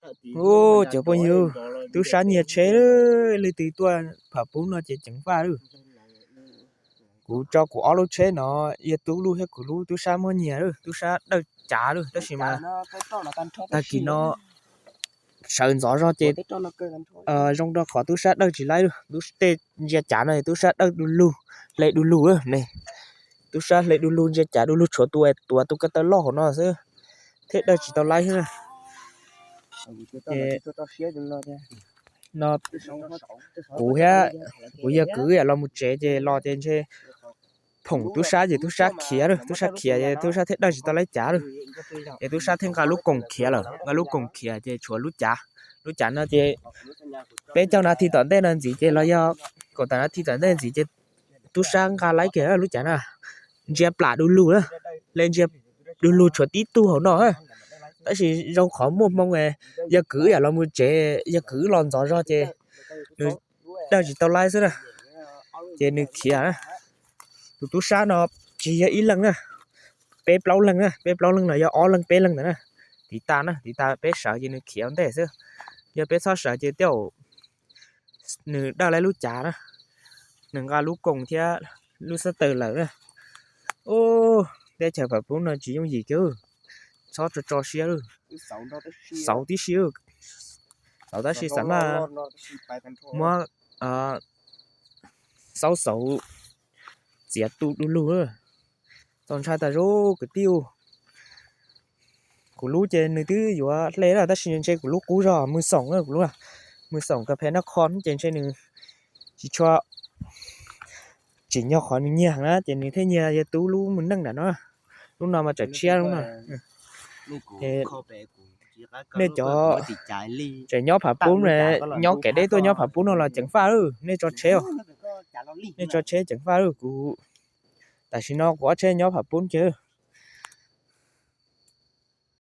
Ub, cov phooj ywg, tub sab nyiag tsheb, leej twg tuaj pham pub no ces ceev faj lawm. Kuv tso kuv ob lub tsheb no, yog tub lub thiab kuv lub tub sab muab nyiag lawm, tub sab dawj cav lawm tab sis mas tag kis no sawv ntxov zog ces zoo rau qhov tub sab dawj tsis laib lawm, tej ntsia cav no tub sab dawj du lug, hle du lug ne. Tub sab hle du lug ntsia cav du lug tshuav tus tuav tus ko taw loj hauv no xwb thiab dawj tsis tau laib thiab. No kuv thiab kuv yawg kwv los mus tsev ces los ces ntshe phoom tub sab ces tub sab khiav lawm, tub sab khiav ces tub sab thiaj dawj tsis tau laib cav lawm. Ces tub sab thiaj nqa lub koos khiav lawm, nqa lub koos khiav ces tshuav lub cav. Lub cav no ces peb caug nas this tom ntej no ntxiv ces los yog kaum tawm nas this tom ntej ntxiv ces tub sab nqa laib kiag lub cav na. Ntsia plam du lug na, hle ntsia du lug tshuav tib tug hauv no. Tab sis zoo qhov muaj hmoo, yawg kwv wb yam los mus tsev, yawg kwv wb los ntxov zog ces nws dawj tsis tau laib xwb na, ces nws khiav. Tus tub sab no tsis yog ib leeg na, peb plaub leeg na, peb plaub leeg los yog ob leeg peb leeg ntawd na. Tiv tas na, tiv tas peb sawv ces nws khiav ua ntej xwb. Yog peb txhob sawv ces tej zaum nws dawj laib lub cav na, nws nqa lub koos thiab lub xab taws lawm na. Ub, teb chaws pham pub no tsis yooj yim kiag, txhob tso tso siab lawm. Xauv tib si, xauv tab sis xam maj muab xauv xauv txiav tu du lug. Txaus ntshai tas zog kwv tij. Kuv lub ces nws twb yuav hle lawm tab sis ntshe kuv lub qub zog, mws xoom, kuv lub mws xoom kas phe nab qho ces ntshe nws tsis tshua tsim nyog qhov nws nyiag na ces nws thiaj nyiag yawg tub lub mws neej nram no. Lub no mas tsawm tshiab lub no. Nej cov, tseem nyob pham pub, nyob kev deb tuaj nyob pham pub no los ceev faj lawm, nej tso tsheb, nej tso tsheb ceev faj lawm. Kuv tam sim no kuv ob tsheb nyob pham pub ces